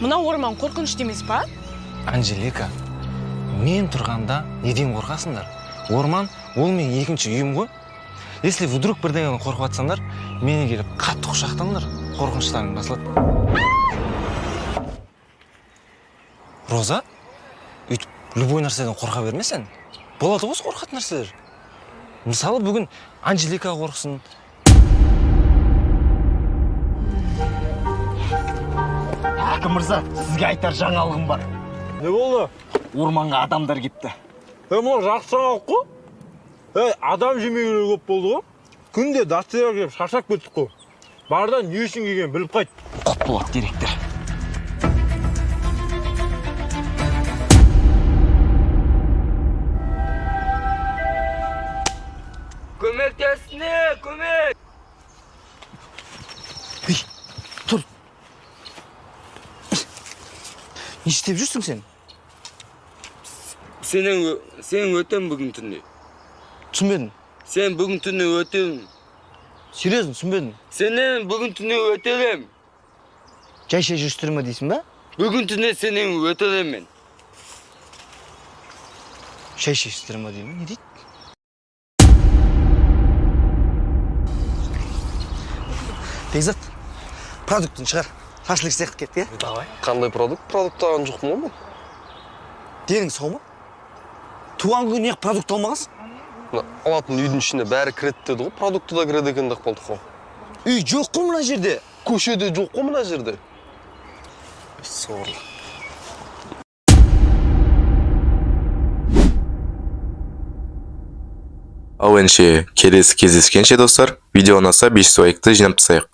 Мына орман қорқынышты емес па? Анжелика, мен тұрғанда неден қорқасыңдар? Орман ол менің екінші үйім ғой. Если вдруг бірдеңеден қорқып жатсаңдар, мені келіп қатты құшақтаңдар, қорқыныштарың басылады. Роза, өйтіп любой нәрседен қорқа берме сен. Болады ғой қорқатын нәрселер. Мысалы, бүгін Анжелика қорықсын. Әкім мырза, сізге айтар жаңалығым бар. Не болды? Орманға адамдар кепті. Е, мынау жақсы жаңалық қой. Ей, адам жемегелі көп болды ғой. Күнде доставка жеп шаршап кеттік қой. Барда не үшін келгенін біліп қайт. Құп болады, директор. Көмектесіне, көмек! Ей, тұр. Не істеп жүрсің сен? Сен өтем бүгін түнде. Түсінбедім. Сен бүгін түнде өтем. Серьезно, түсінбедім. Сенен бүгін түнде өтелем. Жай шай жүрістірме дейсің ба? Бүгін түнде сенен өтелем мен. Шай шай деймін, не дейді? Бекзат, продуктын шығар. Шашлык сияқты кетті, иә? Давай. Қандай продукт? Продукт алған жоқпын ғой мен. Денің сау ма? Туған күнге неғып продукт алмағансың? Мына алатын үйдің ішіне бәрі кіреді деді ғой, продукты да кіреді екен деп қалдық қой. Үй жоқ қой мына жерде. Көшеде жоқ қой мына жерде. Сорлы. Ал ендеше келесі кездескенше, достар, видео ұнаса, 5 лайкты жинап тастайық.